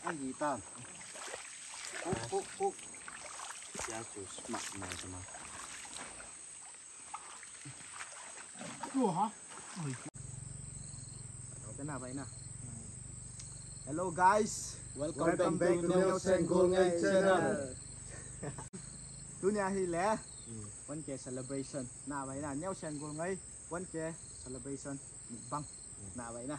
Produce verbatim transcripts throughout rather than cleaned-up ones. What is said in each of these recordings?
Ang hitam. Kuk, kuk, kuk. Siya chu smart na sama. Hello guys, welcome, welcome back, back to Neo Senggol Ngai channel. Tunia hi le, hmm, one K celebration. Na vai na, Neo Senggol Ngai one K celebration mukbang. Hmm. Na vai na.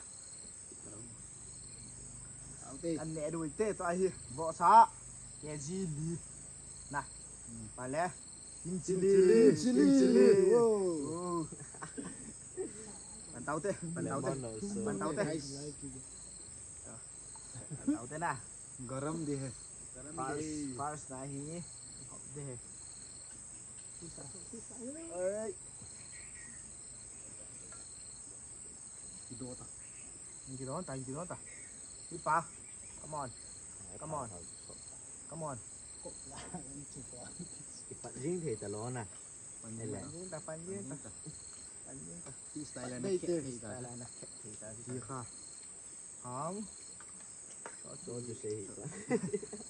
Kan ne du te to ahi. Vohsa K G li. Na. Hmm, pale. King chilli. King chilli. King chilli. Wow. Oh. Pan tau te. Pan tau te. Lemon also. Pan tau te. Guys. Pan tau te na. Garam de hai. Garam de. First, first na hi. De hai. Oi. Kido ta. Kido ta, kido ta. Ipa. Come on. Come on. Come on. Ipat jing thei ta lo na. Pan jing ta, pan jing ta. Pan jing ta. Freestyle na, freestyle na, freestyle na. Hi kha. Hang. So to say.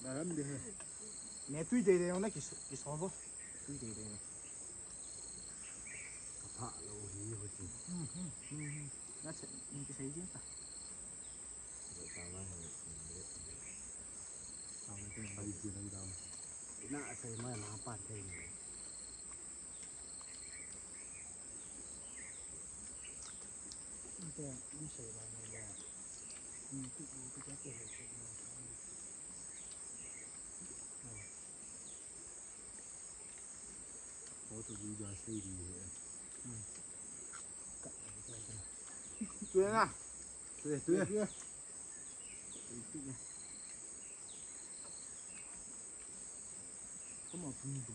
Garam de hai. Ne tui de de na ki, ki so bo. Tui de de. Ka pha lo hi ho si. Hmm, hmm, hmm, hmm. Na se, ni ki sei jin ta. Lo ta ma hi. Sa ma tin bai ji lo da. Na sai ma na pa thei ni. Tuya na. Tuya, tuya. Come on, please.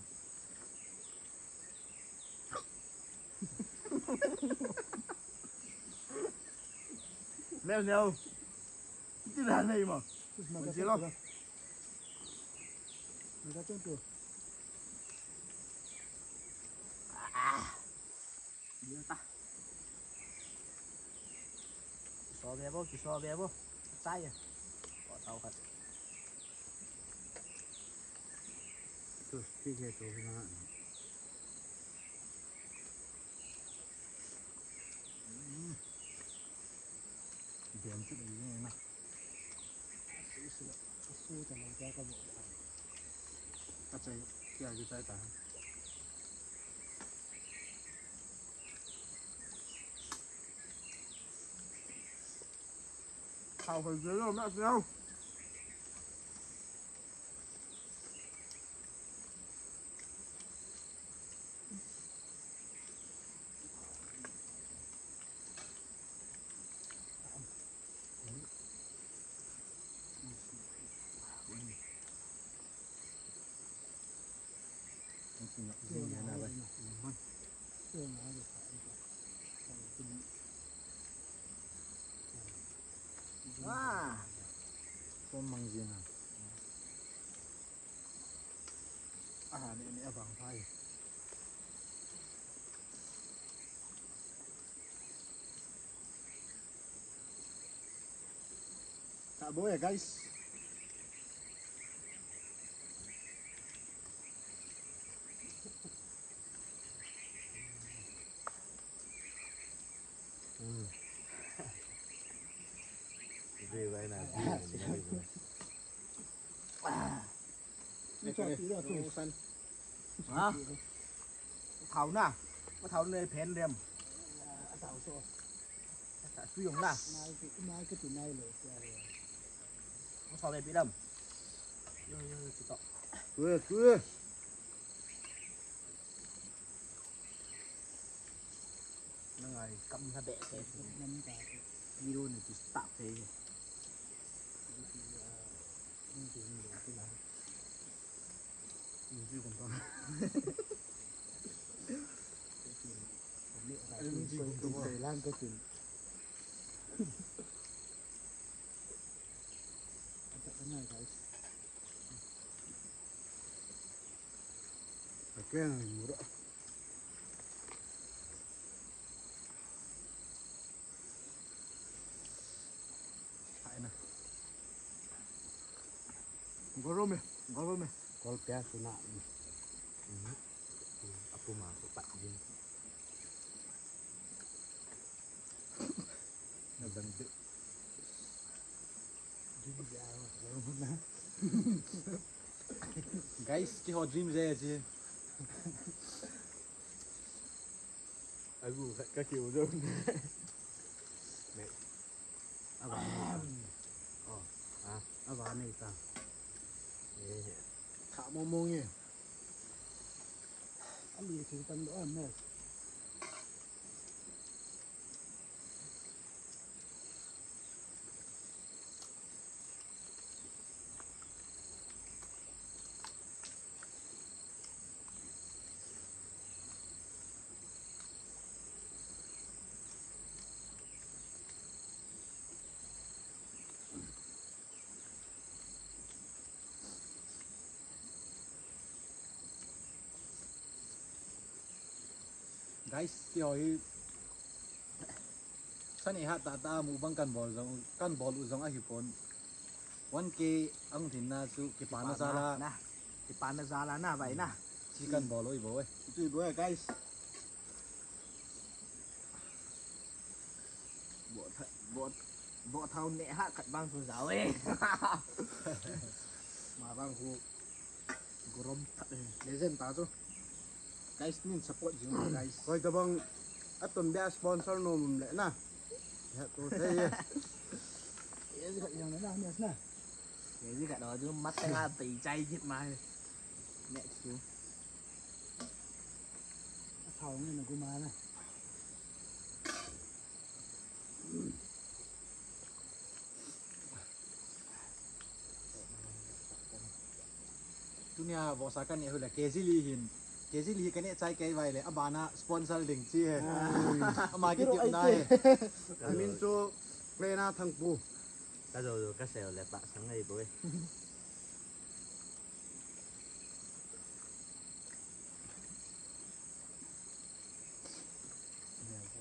Leo, leo. Iti na na ima. Manjelo. Ah. Ding ta. Kiso be bo, kiso be bo. Chai. Ko tau khat. Tu, ti ke tu na. Biam chu dei na. Su, su, su ta na ka ka bo. Ka chai, kia ki chai ta. Khao hoi jeng lou, meh jeng lou. Ah, pom mang jing a. Ah, ni, ni abang phai. Taboh ya, guys. Hmm. Ito yung kain natin. Ha? Thao na. Thao na phen dem. Sui yong na. Thao le pi dem. Yo, yo, yo, chito. Kue, kue. Nangai kam na be se. Video ni ki start se. Ni ki ni ki na. Ni ki kon ta. Ni ki kon ta. Ni ki kon ta. Akeng mura. Hai na. Gorom e, gorom e. Kol pia suna. Apu ma ko pat din. Nabang de. Guys, keiho dream je je. Agu ka ki u jo. Aba. Oh, ah, aba nei ta. Eh, tha mo mo nge. Ali ki tan do an ne. Guys, keiho hi sa neha tah tah a mukbang kan bol jong, kan bol u jong ahipon. One K ahung lhin na chu kipana jal a. Na. Kipana jal a na bai na. Chi kan bol u hi bou e. Chu bou e, guys. Bo tha, bo, bo thao neha khat bang chu jao e. Ma bang khu. Gorom phat e. Legend ta chu. Guys, nin support jing guys. Koi tabang atom bia sponsor nom le na. Ya to thei e. Ye ji khat jong na, na, na. Ye ji khat do chu mat ta nga pei chai jit ma. Next chu. Athao nge na gu ma na. Tunia vohsa kaneh hile K G li hin, K G li hi kaneh chai kei vai le, abana sponsor ding chi he. Ama kiti ai na te. He. Amin chu Plena Thangpu. Ka jo jo ka sel le pa sang ei boi.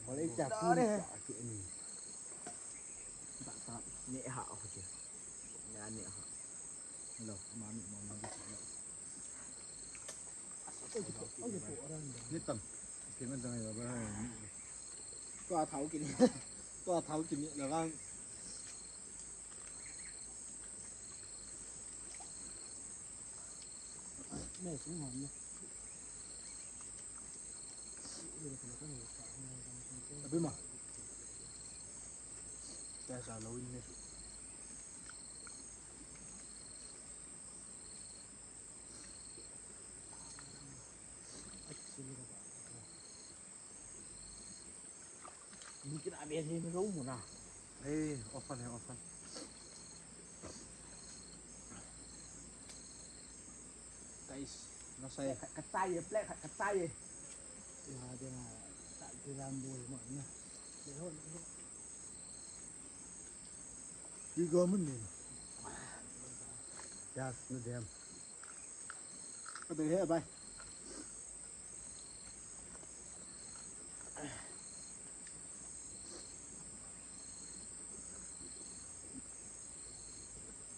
Wala i chapun. Neha ho che. Neha. Hello, mami, mami. Ni tam. Kiman jang ya ba. Tua thao kini. Tua thao kini la bang. Abima. Kaya sa lawin ni. Ni kina be ni ro mu na. Eh, ofan eh, ofan. Guys, no sai. Ka tai ye, plek ka tai ye. Ya de na, ta de ram bo mo na. De ho, de ho. Ki go mun ni. Yes, no dem. Ka dei he bai.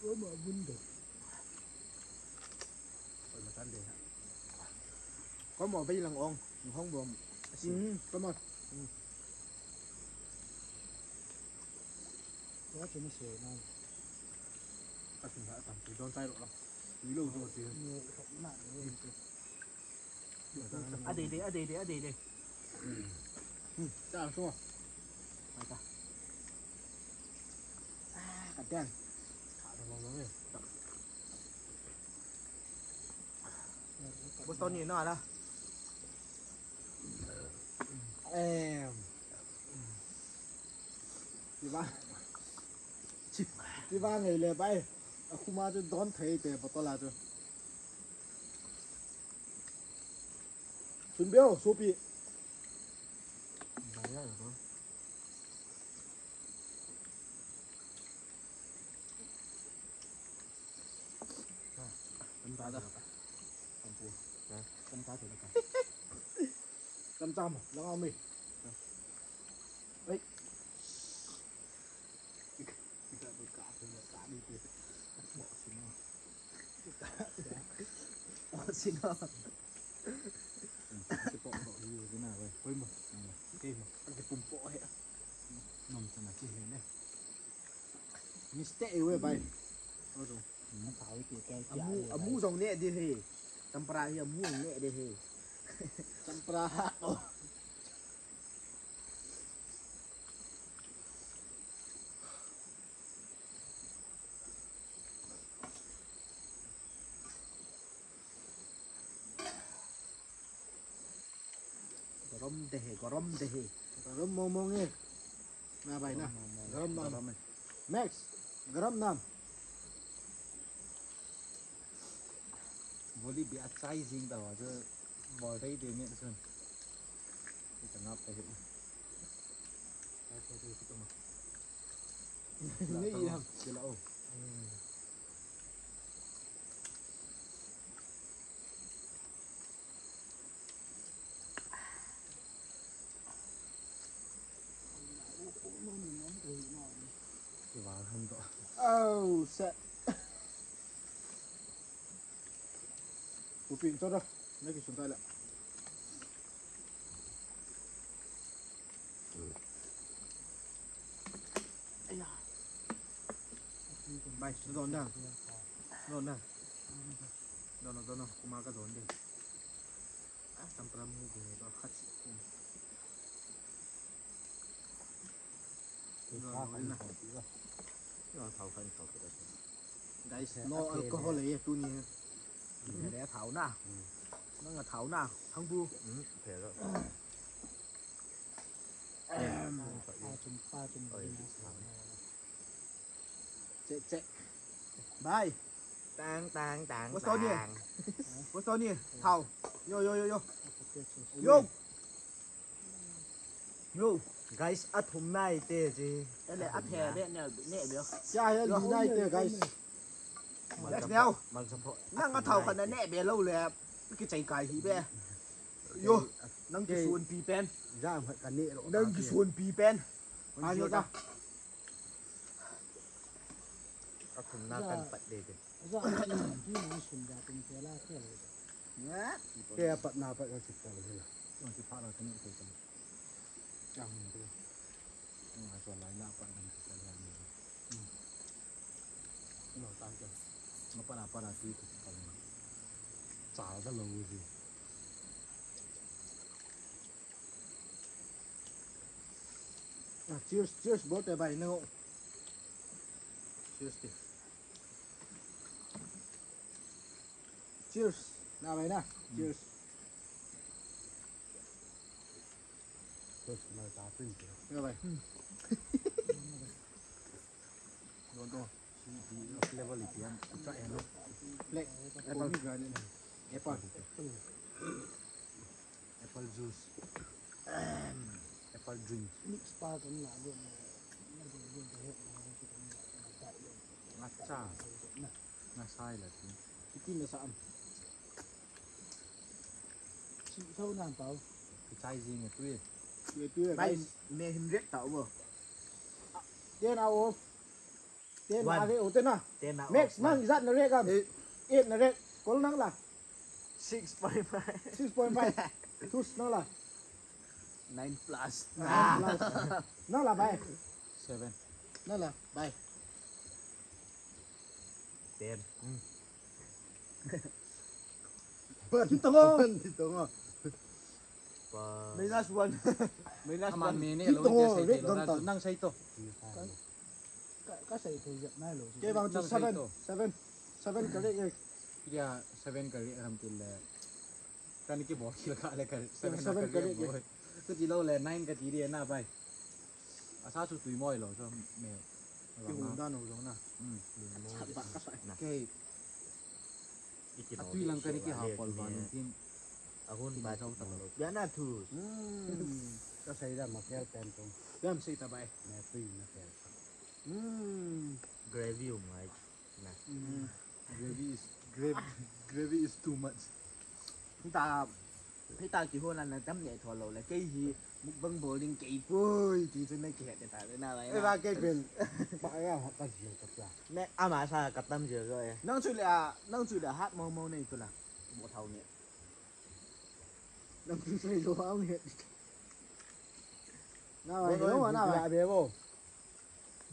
Oi ma bun de. Oi ma tan de ha. Ko mo bai lang ong, hong bom. Asi. Hmm, ko mo. Hmm. Ko che na se na. Ka sin ha tam tu don tai ro la. Ni lo do ti. Ni na ni. Adei dei, adei dei, adei dei. Hmm. Ta so. Mai ta. Ah, ka dan. Ka da lo lo ni. Bos tao ni na la. Em. Ti ba. Ti ba ngai le bai. A khu ma chu don thei te bottle a chu. Sun beo, sopi. Tam ta da. Tam pu. Tam ta da. Tam ta mo, lang mi. Ei. Ika, ika, ika, ika, ika, ika. Sino? Kipoh poh hi kina bai. Hoi mo. Kei mo. Kipum poh he. Nom chana ki he ne. Mistake e we bai. Amu, amu jong ne de he. Champra hi amu jong ne de he. Champra ha. Garam de he, garam de he. Garam mong mong e. Na bai na. Garam mong mong. Garam mong. Garam e. Max, garam nam. Voli bi achai jing ta wa je bol dei de me sun. Ita ngap ta he. Ai, ai, ai, kita ma. Ni i ham. Sila o. Oh, set. Upin to da. Naki sun kala. Bai, don da. Don da. Don, don, don, kuma ka don de. Champra mu bu ne to khat si. Guys, no alcohol e tuni. Thao na. Nang thao na. Thang bu. Check, check. Bye. Tang, tang, tang, tang. What's on here? What's on here? Thao. Yo, yo, yo, yo. Yo. Yo. Guys, athum nai te ji. Ele, aphe, be, ne, ne, be. Kya hai, li nai te, guys. Next now. Nang athao khat na ne be lou le. Kichai kai hi be. Yo. Nang kisun pi pen. Jam khat ka ne lou. Nang kisun pi pen. Ani ka. Athum na kan pat de de. Aja, ti, ti, nang sun da tung te la te le. Ke pat na pat ka kit ta le. Nang ki pha la kan te kan. Chang te. Nang so lai la pat kan kit ta le. No tan ke. Nang pat na pat na ti kit ta le. Cha da lo ji. Ah, cheers, cheers, bol te bai, no. Cheers te. Cheers. Na bai na. Cheers. Cheers, na ta pin te. Na bai. Don, don. Flavor li pian. Try no. Black. Apple. Pomegranate. Apple. Apple juice. Apple drink. Mix pa kan la go na. Na go go go he na go go na. Matcha. Na. Na sai la ti. Iti na sa am. Si sau nan pau. Kichai jing e tui. Tui tui. Bai, guys. Me him ret ta wo. Ten out of Ten. One. Ave, oh, ten na. Ten na. Max, oh, nang one. Ijat na rate am? Eight. Eight na rate. Kol nang la? Six point five. Six point five. Tus nang la? Nine plus. Nine plus. Nang la, bai? Seven. Nang la, bai? Ten. Hmm. One. Ti tong o. One, ti tong o. Pa. Minus one. Minus one. Aman mene lo, ti tong o, tia sei rate te lo, don na, tao. Nang sei to. Ka, ka sei thei jep nai lo. Kei vang chu seven, seven, seven ka rate e. Kei dia seven ka rate ham ti le. Kani kibol kila ka le ka seven, seven ka rate e. Ka ti lo le nine ka ti dia na bai. Asa chu tui moi lo so me. Kihung dan ho jong na. Hmm. Kei. Atui lang kani kihapol vang in tin. Ahun ba chau ta lo. Bia na thu. Hmm. Ka sei da ma kel pen tong. Bia sei ta bai. Me tui na kel. Hmm. Gravy um ngai. Na. Hmm. Gravy is, grav-, gravy is too much. Ta, hei ta kihon a na tam ne tho lo le. Kei hi mukbang bol ding kei poi ti chu na kihet ta le na bai. E na. Ba kei pen. Ba ya ha ka jil ka pia. Ne ama sa ka tam jil jo e. Nang chu le a, nang chu le hat mo mo nei chu la. Bo thau ni. Nam tu sei lo ang he. Na bai lo na bai. Be bo.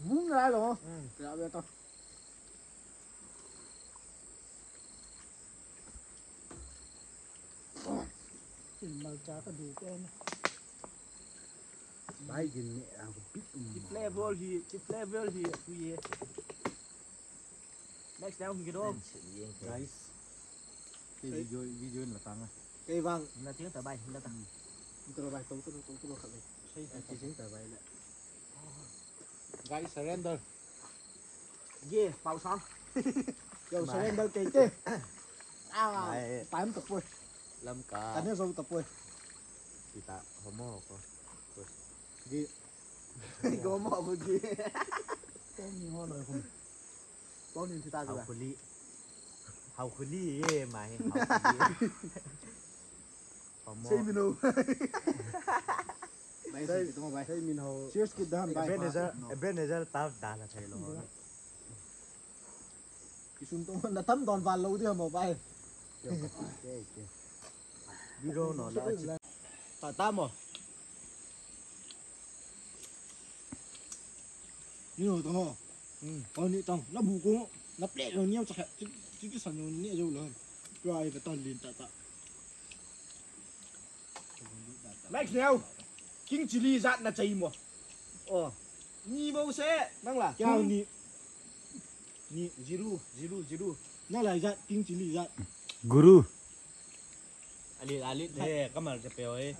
Bung lai lo. Hmm. Be ta. Malcha ka du te na. Bai gin ne a bit. Ki flavor hi, ki flavor hi, ku ye. Next down, get on. Guys. Kei video, video na tanga. Kei vang. Na ting ta bai, na ta. Ito na bai, tong to, tong to khat le. Sei, sei, sei ta bai le. Guys, surrender. Ye, pau sang. Yo, surrender kei te. Ah, time to poi. Lam ka. Tane zo to poi. Kita homo ko. Ye. Go mo ko ye. Tong ni ho lo ko. Tong ni kita ko. Hau khuli. Hau khuli ye ma he, hau khuli. Homo. Sei min ho. Bai, sei, sei min ho. Cheers kit dan bai. Ebenezer, Ebenezer tap dan la thei lo. Kisun to na tam don val lo dia mo bai. Biro no la. Ta ta mo. Ni no to mo. Hmm. Ko ni tong na bu ko na plate lo ni cha. Chi chi san yo ni jo lo. Tua ai ka ton lin ta ta. Next leo. King chili jat na chai mo. Oh. Ni bo se nang la. Kya ni? Ni zero, zero, zero. Na la jat, king chili jat. Guru. Ali, ali, eh, kamal se pe oi.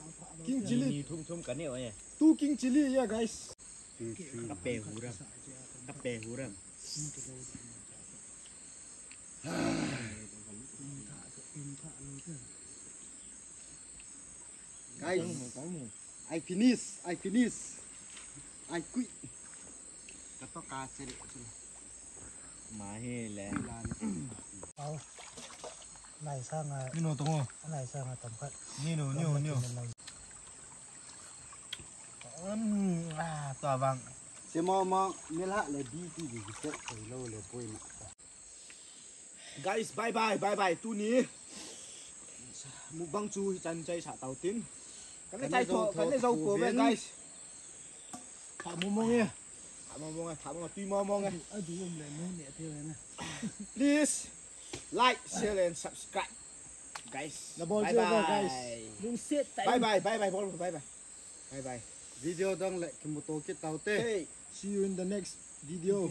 King chili. Ni thum thum ka ne oi. Two king chili, yeah, guys. Ka pe hura. Ka pe hura. Guys, I finish, I finish. I quit. Ka to ka chere chere. Ma he le. Au. Nai sanga. Ni no to ngo. Nai sanga tam khat. Ni no, ni no, ni no. Um, ah, to bang. Se mo mo, mel ha le di ti di set kai lo le poi na. Guys, bye bye, bye bye. Tuni mukbang chu hichan chai sa tau tin. Kan le chai tho, kan le jo ko ve, guys. Pha mo mo nge. Pha mo mo nge, pha mo mo, tui mo mo nge. Adu um le mo ne te na. Please like, share and subscribe. Guys. Na bol je ba, guys. Bye bye. Lungset tai. Bye bye, bye bye, bol, bye bye. Bye bye. Video dang le kimuto kit tau te. Hey. See you in the next video.